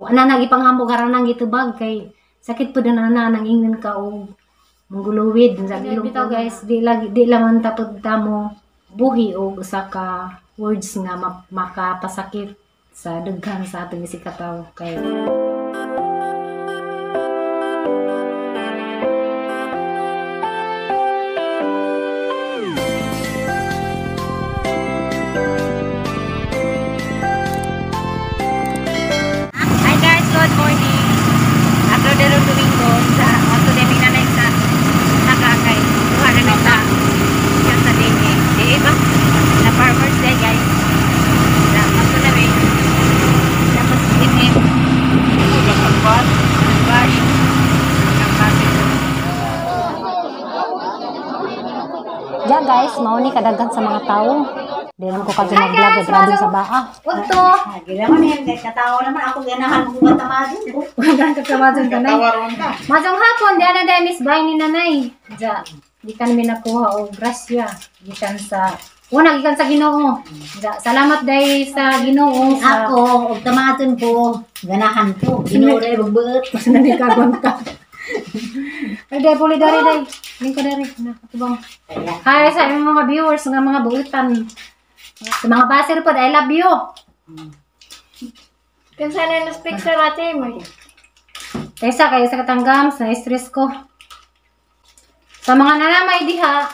Wa na nagipanghambog aran nang gitubag kay sakit pud na na nang ingnon ka og mangguluwid sa ilong. Bitaw guys, di lagi di laman tapod tamo buhi og usa ka words nga makapasakit sa daghan sa atong isig katawo kay Hi guys, good morning. Ato dero Domingo sa ato demi nanay sa nakakay. Kuha na mi sa siya sa dinhi. Di ba? Na Farmers Day guys. Na ato na mi. Tapos dinhi. Bash. Ang kasi. Ja guys, mao ni kadaghan sa mga tao. Di naman ko kadto mag-vlog, grabe sa baa. Udto. Gila man yan, kay katawa naman ako ganahan ko matamadin ko. Wala ka kamadon ka nay. Mazong hapon, di na dahil Miss Bay ni nanay. Ja, di ka namin nakuha og grasya. Gikan sa una gikan sa Ginoo. Ja, salamat dahil sa Ginoo sa Ako, og tamaton ko, ganahan ko. Ginoo ray bagbuot. Basta na di ka agwanta. Ay, dahil puli dari dahil. Lingko dari. Na, atubang. Hi sa imong mga viewers nga mga buutan. Sa mga baser pod, I love you. Kinsa na nas picture ate mo? Kaysa kayo sa katanggam, sa stress ko. Sa mga nanamay diha,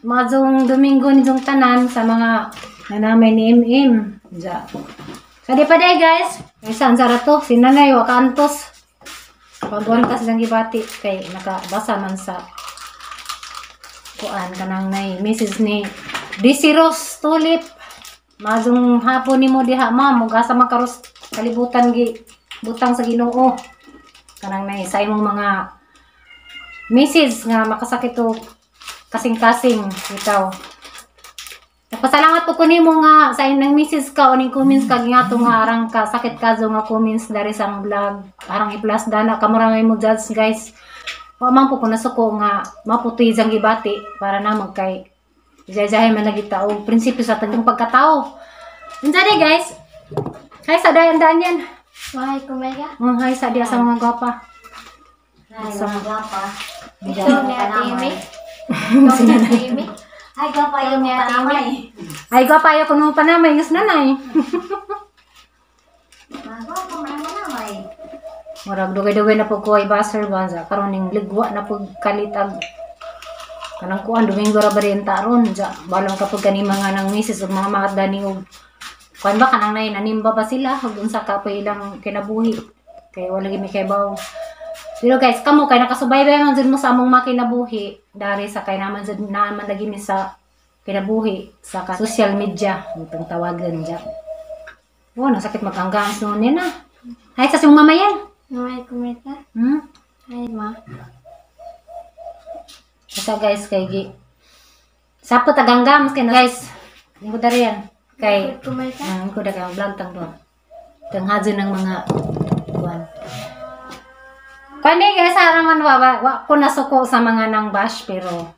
mga zong Domingo ni zong tanan, sa mga nanamay ni MM. Diya. Sa di pa day guys, kaysa ang sarato, si nanay wakaantos. Pagwantas lang gibati, kay nakabasa man sa kuan kanang nay message ni DC Rose Tulip. Mazong hapon nimo diha ma'am, ug asa makaros kalibutan gi butang sa Ginoo. Kanang nay sa imong mga message nga makasakit og kasing-kasing bitaw. Nagpasalamat po ko nimo nga sa imong message ka o ning comments ka gingato nga arang ka sakit ka zo nga comments dari sa among vlog. Arang i-plus dana kamura ngay mo judge guys. Wa man po ko nasuko nga maputoy jang gibati para namo kay jajahay man lagi ta og prinsipyo sa atong pagkatao. Unsa di guys? Hi sa dayan daan yan. Mahay kumega. Hi sa diya sa mga gwapa. Ay, mga gwapa. Ikaw ni Ate Amy. Ikaw ni Ate Amy. Ay, gwapa yung Ikaw ni Ate Amy. panamay. Ay gwapa ayo kuno pa na may nanay. Mga gwapa man ang panamay. Murag dugay-dugay na pud ko ay baser banza karon ning ligwa na pud kalitag kanang kuan Domingo ra ba rin ta ron ja balong kapag kani mga nang misis ug mga makatdani og kuan ba kanang nay nanimba ba sila ug unsa ka pa ilang kinabuhi kay wala gyud mi kaybaw. Pero guys kamo kay nakasubaybay man jud mo sa among mga kinabuhi dari sa kay naman jud naman lagi mi sa kinabuhi sa social media itong tawagan ja. Oh, nasakit maganggang so niya na. Hay sa siyong mamayan. Mahay kumega. Hi ma. Basta guys, kay gi sapot aganggam kay guys. Ko dari yan. Kay Kumega. Ko da kay vlog tang do. Tang hadyo ng mga kuan. Kuan di guys, haraman wa ko nasuko sa mga nang bash pero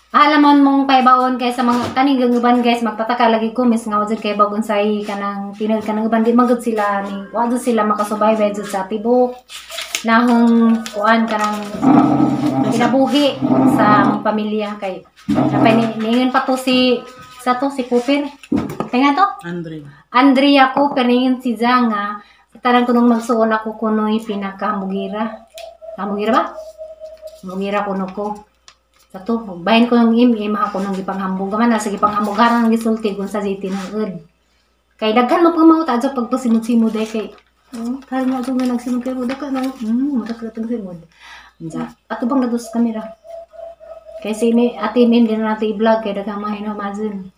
alamon mong paibaon kay sa mga kaning uban guys magpataka lagi ko mis nga jud kay bagon say kanang tinud kanang uban di magud sila ni wa jud sila makasubaybay jud sa tibok nahong kuan kanang kinabuhi sa among pamilya kay napay niingon pa to si sa to si Cooper kay nga to Andrea Cooper niingon si Zanga sa tanan ko nung magsuon ako kunoy pinakamugira kamugira ba mugira kuno ko sa to bahin ko ng im ako nang gipanghambog man sa gipanghambog harang gisulti kung sa tinuod kay daghan mo pang mga adyo pag to simod-simod ay kay parang nga nga nagsimod kay muda ka na muda ka tong simod. Unsa ato bang nagos kamera kay si ni ate Mim di na natin i-vlog kay daghang mga hinamazon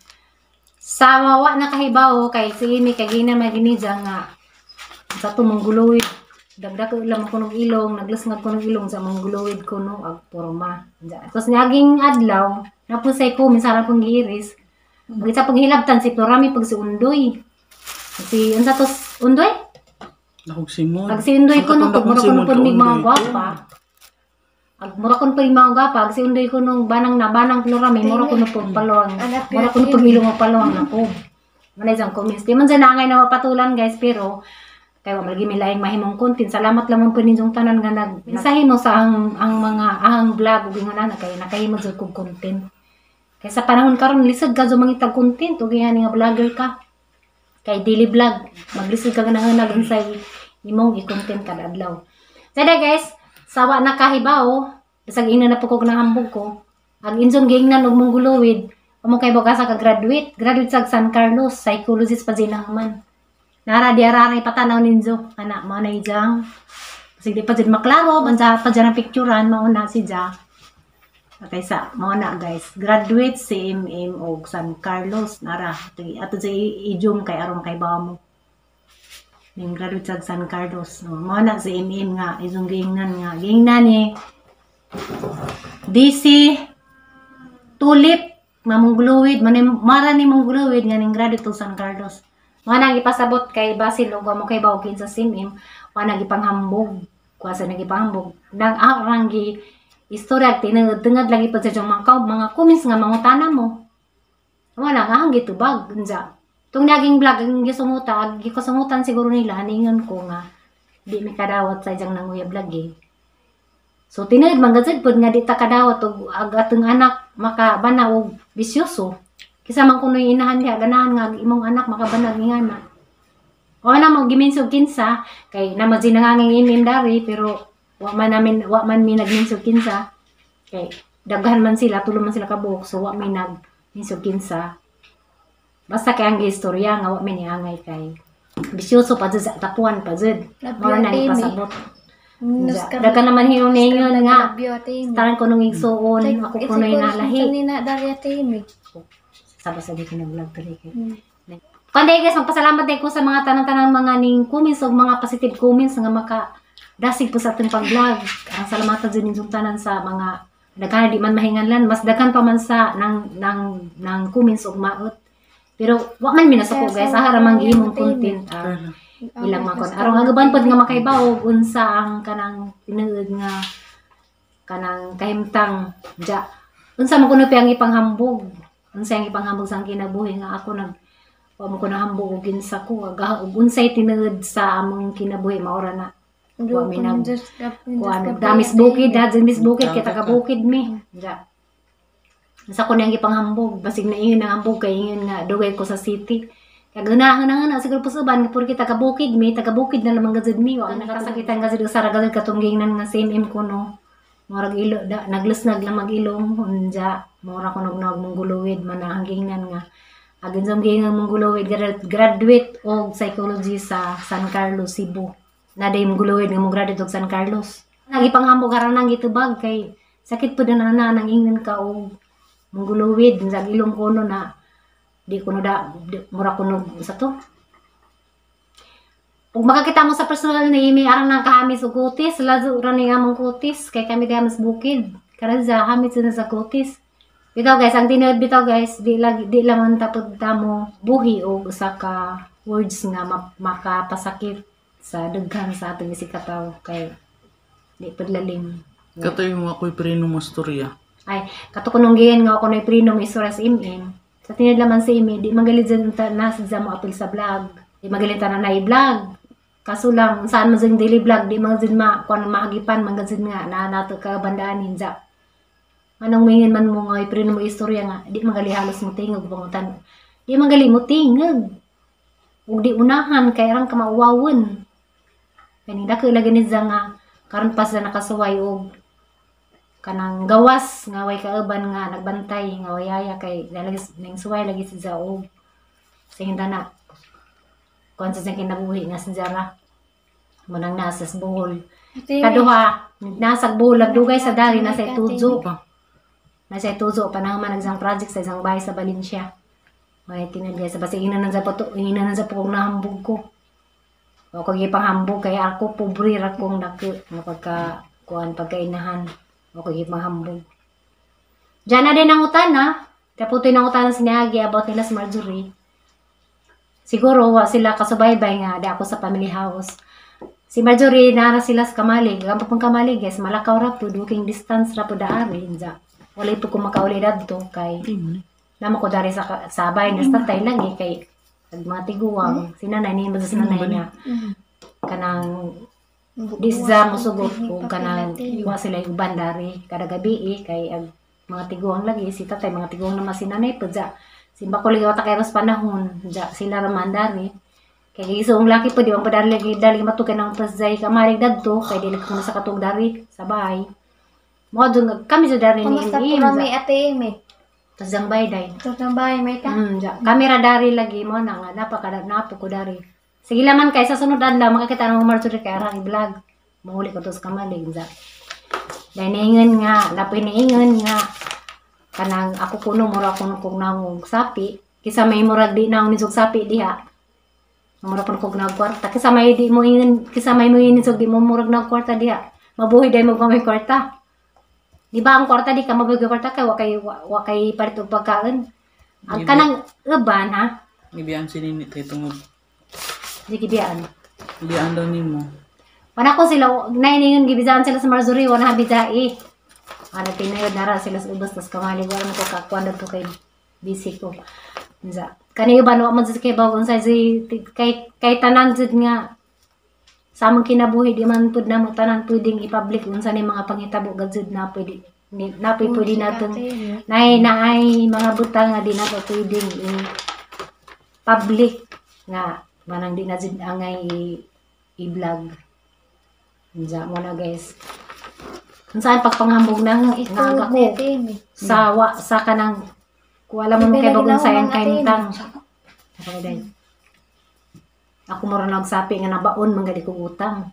sa mawa na kahibaw kay si Amy kay gina maginidya nga sa to mangguluwid dagdag ko lang ko ng ilong naglasngag ko ng ilong sa mangguluwid ko no ag porma. Tapos niaging adlaw napusay ko minsan ra pong giiris pag sa paghilabtan si Florami pag si Undoy si unsa to Undoy. Nakog simod. Pag si Undoy ko nung Ang pag mura ko nung simod pud mig mga Undoy. gwapa. Ag mura ko pud mga gwapa, ag si Undoy ko nung banang na banang Florami, mura ko nung pud paluwang. Mura ko nung pud ilong palawang nako. Manay jang comments. Di man dyan nangay na mapatulan guys, pero Kay wa malagi milaing mahimong content. Salamat lamang po ninyong tanan nga nag mensahe mo sa ang mga ang vlog ug ingon ana kay nakahimo jud kog content. Kay sa panahon karon lisod ka jud mangitag content ug ingani nga vlogger ka. Kay daily vlog, maglisod ka ganahan unsay imong i-content kada adlaw. Sada guys, sawa na kahibaw, bisag ina na po kog nahambog ko. Ang inyong giingnan og mong amo kay bukas ka graduate, graduate sa San Carlos, psychologist pa din man. Nara di araray patanaw ninyo, ana mao na ijang. Kasi di pa jud maklaro, bansa pa dyan ang picturean, mao na si Ja. Okay sa mao na guys, graduate CMM og San Carlos, nara ato sa i-zoom kay aron kay bawa mo. Ning graduate sa San Carlos. No, mao na si MM nga izong giingnan nga giingnan ni DC Tulip mamungluwid man mara ni mongluwid nga ning graduate og San Carlos. Mao nang ipasabot kay Basil og mo kay bawkin sa CMM, wa nang ipanghambog, kuha sa nang ipanghambog. Nang arang gi istorya tinungod lagi pa sa mga comments nga mangutana mo. Wala nga ang gitubag unsa. Tung naging vlog ang gisunguta, gikasungutan siguro nila ningon ko nga di mi kadawat sa ijang nanguyab lagi. So tinuod man gud pud nga di ta kadawat og ag atong anak makabana og bisyoso. Kisa man kunoy inahan diha ganahan nga imong anak makabana ingana. O na mo giminsog kinsa kay naman sinanganging imim dari pero wa man mi nagminsog kinsa kay daghan man sila, tulo man sila kabuok, so wa mi nagminsog kinsa. Basta kay ang istorya nga wa mi niangay kay bisyoso pa jud sa tapuan pa jud. Mao na ipasabot. Daghan naman hinuningon nga taran ko nung igsuon ako kunoy nalahi. Saba sa di ko nag-vlog diri kay. Kundi guys, magpasalamat din ko sa mga tanang-tanang mga ning comments ug mga positive comments nga maka dasig po sa atong pag-vlog. Ang salamatan jud ninyong tanan sa mga daghan di man mahinganlan, mas daghan pa man sa nang comments ug maot. Pero wa man mi nasuko guys, ahara man gihimong content ilang makon. Aron agaban pod nga makaibaw unsa ang kanang tinuod nga kanang kahimtang ja. Unsa man kuno ang ipanghambog? Unsa ang ipanghambog sa kinabuhi nga ako nag wa mo ko nahambog og kinsa ko ug unsay tinuod sa among kinabuhi maora na. Wa mi nag kuan damis bukid ha, damis bukid kay taga bukid mi. Ja. Unsa ko nang ipanghambog basig na ingon ang hambog kay ingon nga dugay ko sa city. Kag ganahan siguro po sa uban purki taga bukid mi, taga bukid na lamang gazud mi, wa nakasakitan gazud sa ra gazud katong giingnan nga same M ko no. Murag ilo da naglusnag lang mag-ilong unja mura ko nagnog mong man ang giingnan nga agin sa giingnan mong graduate og psychology sa San Carlos Cebu. Naday mong nga mo graduate og San Carlos. Nagipanghambog aron nang gitubag kay sakit pud na nang ingnan ka og mong sa ilong ko no na di ko no da di, mura ko no sa to. Ug makakita mo sa personal na imi arang nang kahamis og kutis, lazo ra ni among kutis kay kami diha mas bukid. Karon sa hamit sa kutis. Bitaw guys, ang tinuod bitaw guys, di lamang tapod tamo buhi og usa ka words nga makapasakit sa daghan sa atong isikataw kay di pud lalim. Kato yung ako'y prino mo storya. Ay, kato kunong giyan nga ako na prino mo istorya sa MM. Sa tinuod laman sa imi, di magalit dyan na sa mo apil sa vlog. Di magalit na na i-vlog. Kaso lang, saan man dyan daily vlog, di man dyan kuan maagipan, man dyan nga, na nato ka bandaan ninja. Anong mingin man mo nga, iprino mo istorya nga, di magali halos mo tingog, bangutan. Di magali mo tingog. Ug di unahan, kay arang kamauwawon. Kaning dako lagi ni nga, karon pa sa nakasuway og kanang gawas, nga way kauban nga, nagbantay, nga wayaya, kay ning suway lagi si Zao. Sa hindana, kuan sa kinabuhi nga si Zara. Manang nasa sa Bohol. Kaduha, nasa Bohol, nagdugay sa dari, nasa Ituzo. Nasa Ituzo, panahon man nagsang project sa isang bahay sa Valencia. May tinad guys, basta ina nan sa pato, ina nan sa pukong nahambog ko. O kung ipanghambog, kaya ako, pobre ra kong dako, nga pagka, kuan, pagkainahan. O kung ipanghambog. Diyan na din ang utana. Kaputoy ng utana si Niagi about nila sa Marjorie. Siguro, wa sila kasubaybay nga, di ako sa family house. Si Marjorie, nara sila sa Kamalig. Ang pang Kamalig, guys, malakaw ra po, walking distance ra po daari. Inja. Walay po kung makauli dadto kay nama ko dari sa sabay, nasta tatay lagi kay mga tiguang. Si nanay, ni sa nanay niya. Kanang di sa mosugot og kanang wa sila uban dari kada gabi eh, kay ag mga tiguang lagi si tatay, mga tiguang naman si nanay pud ja. Simba ko lagi wata kay ros panahon ja sila ra man dari. Kay gisuong laki pud di man padali lagi dali matukan ang pasay kamalig dadto kay dili ko na sa katog dari sa bahay. Mo dun kami sa dari ni Kamusta po im rami Ate Amy? tas ang bayday. Ito ng bahay may ka? Ja. Kamera dari lagi mo na nga napaka napo ko dari. Sige laman kay sa sunod adlaw makakita ng Marjorie kay arang i-vlog. Mahuli ko to sa kamalig ja. Dahil naingon nga, napoy naingon nga kanang ako kuno mura kuno kog naong sapi kisa may murag di naong nisog sapi diha. Mura kuno kog naong kwarta kisa may di mo ingon kisa may mo inisog di mo murag naong kwarta diha. Mabuhi dai mo may kwarta. Di ba ang kwarta di ka mabuhi og kwarta kay wa kay palit og pagkaon. Ang kanang uban ha, Gibiyaan si Nini kay tungod. di gibiyaan. Gibiyaan daw nimo. Wala ko sila, nainingon gibisaan sila sa Marjorie, wala bijai. Ano tinayod nara sila sa ubos tas kamali wala mo ko kakuan to kay busy ko. Unsa? Kani uban wa man sa kay bawon sa si kay tanan jud nga sa among kinabuhi di man pud namo tanan pwedeng i-public unsa ni mga panghitabo gad jud na pwede ni, na pwede naton nay naay mga butang nga di nato pwedeng i-public nga manang di na jud angay i-vlog. Unsa mo na guys. Unsa ang pagpanghambog na nga Ito nga ni ako Ate Amy. sa wa sa kanang kuwala mo kay bagong sayang kahimtang. Ako dahil. Ako mura nagsapi nga nabaon man gali kong utang.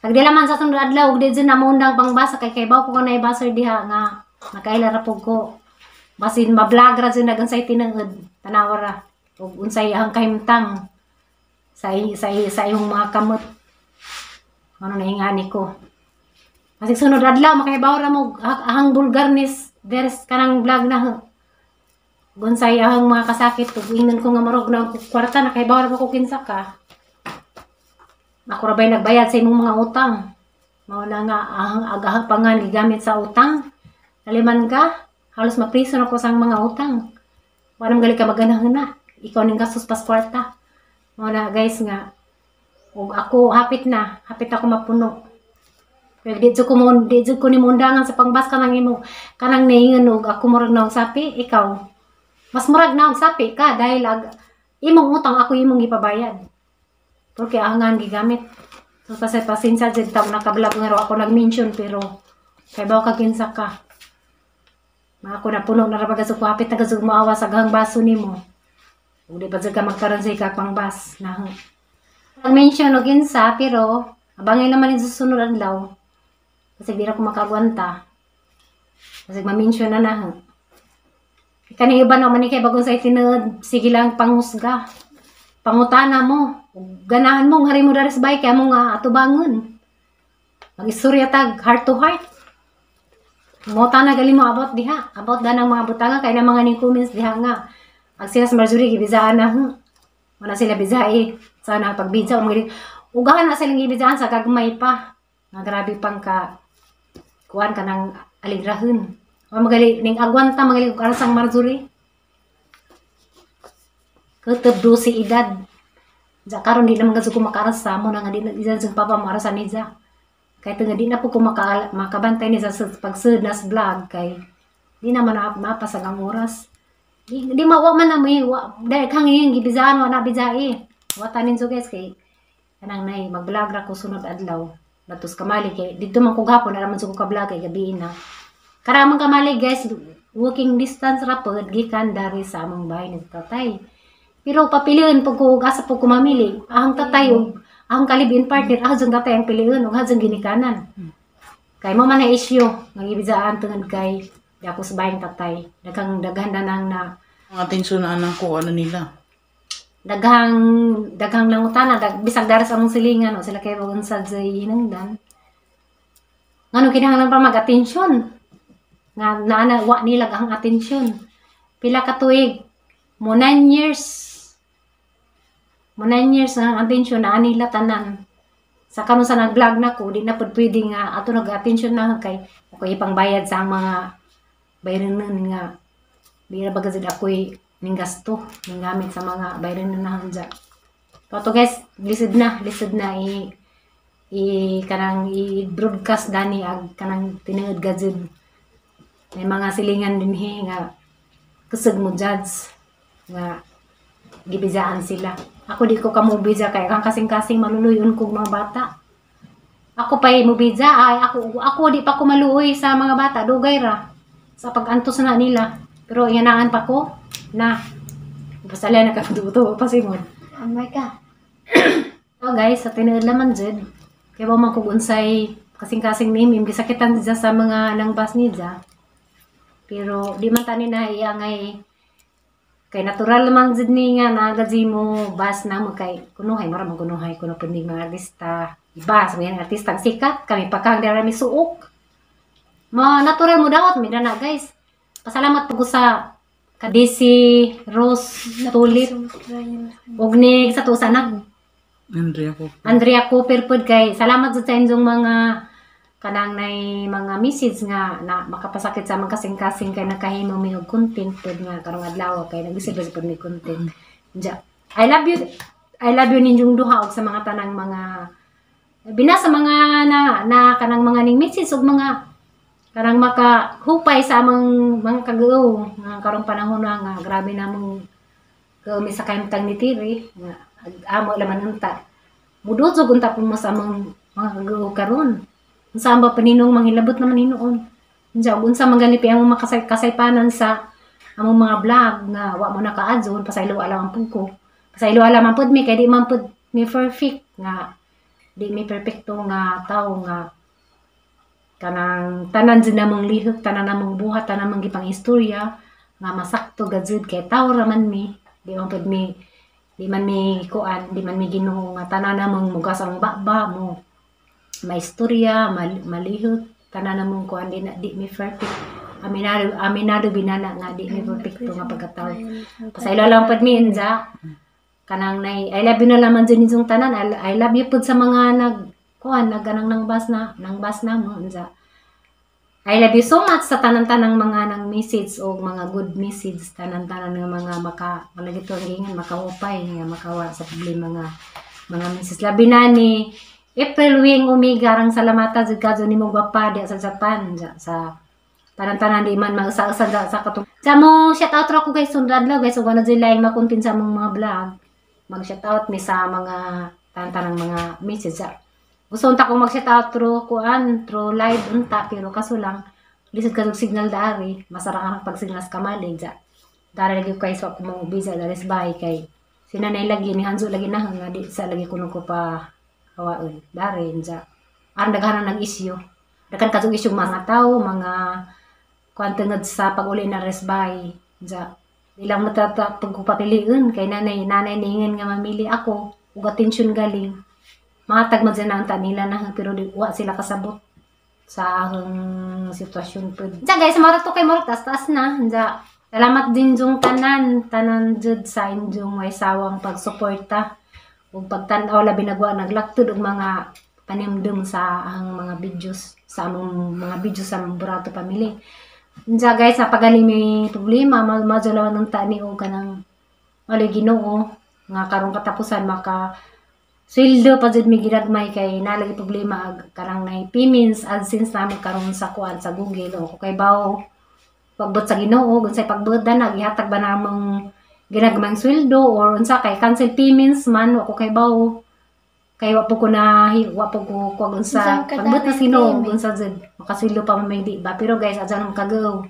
Sagdi man sa sunod adlaw ug di jud na mo undang pangbasa kay baw ko kanay baser diha nga nakaila ra pug ko. Basin ma-vlog ra jud nag unsay tinuod, tanawa ra ug unsay ang kahimtang sa imong mga kamot. Ano na ingani ko. Kasi sunod adlaw makahibaw ra mo ahang vulgarness there's kanang vlog na gunsay ahang mga kasakit ug ingnon ko nga marog na ang kwarta, nakahibaw ra ba ko kinsa ka. Ako ra ba'y nagbayad sa imong mga utang? Mao na nga ahang agahang pangan gigamit sa utang. Naliman ka, halos mapriso na ko sa mga utang. Wala man gali ka maganahon na. Ikaw ning gastos pas kwarta. Mao na guys nga ug ako hapit na, hapit ako mapuno. Pero di jud ko nimo undangan sa pangbas kanang imo kanang naingon og ako murag naog sapi, ikaw. Mas murag naog sapi ka dahil ag imong utang ako imong gipabayad. Porque angan gigamit. So kasi pasensya jud ta naka-vlog nga ako nag-mention pero kay baw ka kinsa ka. Mga ako na puno na ra baga ko hapit na gasug moawa sa gahang baso nimo. Ug di pa jud ka magkaron sa ika pangbas na. Nag-mention og kinsa pero abangay naman ni susunod adlaw. Kasi di ra ko makagwanta. Kasi ma-mention na na. Kani iba naman ni kay bagong sa tinuod, sige lang panghusga. Pangutana mo. Ug ganahan mo ngari mo dari sa bahay kaya mo nga atubangon. Mag-istorya tag heart to heart. Mota na gali mo about diha. About da ng mga butanga kay na mga ning comments diha nga. Ag sila sa Marjorie gibisaan na. Wala sila bisae. Sana pagbidya o mga ugahan na silang gibisaan sa gagmay pa. Nga grabe pang ka kuan ka ng aligrahon. O magali ning agwanta magali og aras ang Marjorie. Ketep 12 edad. Ja karon di naman ko makaarasa mo na nga di na isa sa papa mo arasa niya. Kay nga di na po ko makabantay niya sa pagsud nas vlog kay di naman na mapasag ang oras. Di mawa man na may wa dahil kang iyang gibisaan wa na bijai. Wa tanin so guys kay kanang nay mag-vlog ra ko sunod adlaw. Batos kamali kay didto man ko gapon na naman ko ka vlog kay gabi na. Karamang kamali guys, walking distance ra pod gikan dari sa among bahay ni tatay. Pero papilion pag ko asa po ko mamili, ahang tatay ug ahang kalibin partner, ahang tatay ang pilion ug ahang ginikanan. Kay mo man na issue nga gibisaan tungod kay di ako sa bayang tatay. Daghang daghan na nang na Ang atensyon na anak ko, ano nila? Daghang daghang nangutana bisag dara sa among silingan o sila kay unsad sa hinungdan. Ngano kinahanglan pa mag-atensyon? Nga naa wa nila ang atensyon. Pila ka tuig? Mo 9 years. Mo 9 years ang atensyon naa nila tanan. Sa karon sa nag-vlog na ko, di na pud pwede nga ato nag-atensyon na kay ako ipangbayad sa ang mga bayranon nga bira ba gazid ako'y ning gasto ning gamit sa mga bayranon na hanja. Pato guys, lisod na i i kanang i-broadcast dani ag kanang tinuod gajud. May mga silingan dinhi nga kusog mo judge nga gibijaan sila. Ako di ko kamo bija kay kang kasing-kasing maluluyon kog mga bata. Ako pa'y mubija ay ako ako di pa ko maluoy sa mga bata, dugay ra sa pag-antos na nila. Pero inanaan pa ko na basta na nakaduto pa si Mon. Amay ka. So guys, sa tinuod laman jud, kay wa man kog unsay kasing-kasing mimim gisakitan siya sa mga nang bus niya. Pero di man tani na iangay kay natural man jud ni nga naagaji mo bus na mo kay kunuhay mara man kunuhay kuno pud ning mga artista. Iba sa mga artista ang sikat kami pa kang dira mi suok. Ma natural mo dawat mi dana guys. Pasalamat po ko sa Kadisi Rose Tulip ug ni sa tusa nag Andrea ko. Andrea Cooper pod kay salamat jud sa inyong mga kanang nay mga message nga na makapasakit sa mga kasing-kasing kay nakahimo mi og content pod nga karong adlaw kay nag-isip pod mi content. Ja. I love you. I love you ninyong duha og sa mga tanang mga binasa mga na, na kanang mga ning message ug mga kanang makahupay sa among mga kagao nga karong panahon na nga grabe namong gao mi sa kahimtang ni Tiri nga amo laman unta muduzog unta po mo sa among mga kagao karon unsa ba paninong manghilabot naman hinuon unsa ug unsa man gani pi among kasaypanan sa among mga vlog nga wa mo nakaadson pasaylo alam ang pud ko pasaylo alam ang pud mi kay di man pud mi perfect nga di mi perpekto nga tawo nga kanang tanan jud namong lihok, tanan namong buhat, tanan namong gipang istorya nga masakto gajud kay tawo ra man mi, di man pud mi di man mi kuan, di man mi Ginoo nga tanan namong mugas ang baba mo maistorya, malihok, tanan namong kuan di na di mi perfect. Aminado aminado binana nga di mi perfecto nga pagkatao. Pasaylo lang pud mi inja kanang nay I love you na laman jud ninyong tanan. I love you pud sa mga nag kuan nagganang nang bus na nang bus na mo unsa. I love you so much sa tanan-tanang mga nang message o mga good message, tanan-tanan nga mga maka malagito ang giingon makahupay nga makawa sa problema nga mga message. Labi na ni April Wing Omega rang salamata jud kadto nimo gwapa diya sa Japan ja, sa tanan-tanan di man mausa-usa ja, sa katong sa mo shout out ra ko guys sundad adlaw guys ug ano jud laing makontent sa among mga vlog mag shout out mi sa mga tanan-tanang mga message ja. Gusto unta kong mag-shout out through kuan, through live unta pero kaso lang lisod ka og signal dari, masara ka ng pag-signal sa kamalig ja. Dari lagi ko kay sa ko mo bisa dari sa bahay kay sinanay lagi ni Hanzo lagi na nga di sa lagi kuno ko pa hawaon. Dari ja. Aron daghan nag issue. Daghan ka issue mga tao, mga kuan tungod sa pag-uli na res bahay ja. Di lang matata pagpapiliun kay nanay nanay ningon nga mamili ako ug atensyon galing. Mahatag man dyan ang nila na pero di wa sila kasabot sa ahong sitwasyon pud. Diyan guys, mara to kay mara taas-taas na. Diyan. Salamat din yung tanan, tanan jud sa inyong may sawang pagsuporta ug pagtan-aw labi nagwa naglaktod og mga panimdum sa ang mga videos sa among mga videos sa among Burato family. Diyan guys, sa pagaling may problema, madyo lawan ng tani og kanang wala Ginoo nga karong katapusan maka sweldo pa jud mi ginagmay kay nalagi problema ag karang nay payments AdSense namo karon sa kuan sa Google o kay bawo pagbot sa Ginoo unsay pagbot na gihatag ba namong ginagmayng sweldo or unsa kay cancel payments man wa ko kay bawo kay wa po ko na wa po ko kuwag unsa Unsa pagbot na kadami sa Ginoo payment? Unsa jud makasweldo pa man may di ba pero guys adyan ang kagaw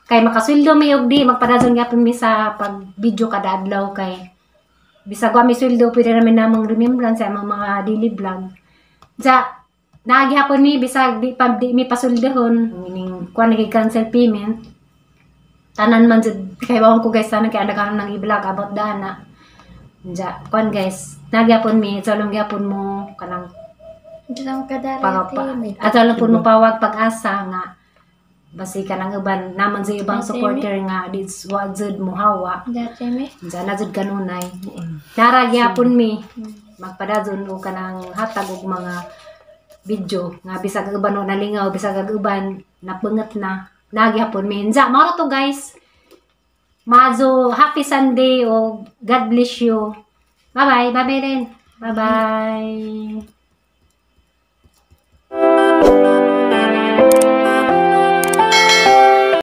kay makasweldo mi og di magpadadyon gyapon mi sa pag video kada adlaw kay bisag wa mi sweldo pwede namin namong remembrance sa among mga daily vlog. Ja, nagihapon mi bisag di pa di mi pasweldohon meaning kuan nagi cancel payment. Tanan man jud kay bawon ko guys tanan kay daghan nang i-vlog about dana. Ja, kuan guys, nagyapon mi salong gyapon mo kanang Unsa kadari para pa payment? at alam po mo pawag pag-asa nga basi ka nang uban naman sa ibang supporter nga di wa jud mo hawa. Dati mi. Diyan na jud kanunay. Nara gyapon mi magpadadyon og kanang hatag og mga video nga bisag ang uban wa nalingaw bisag ang uban napungot na nagyapon mi. Nja, mao ra to guys. Mazo happy Sunday o God bless you. Bye-bye. Bye-bye din. Bye-bye.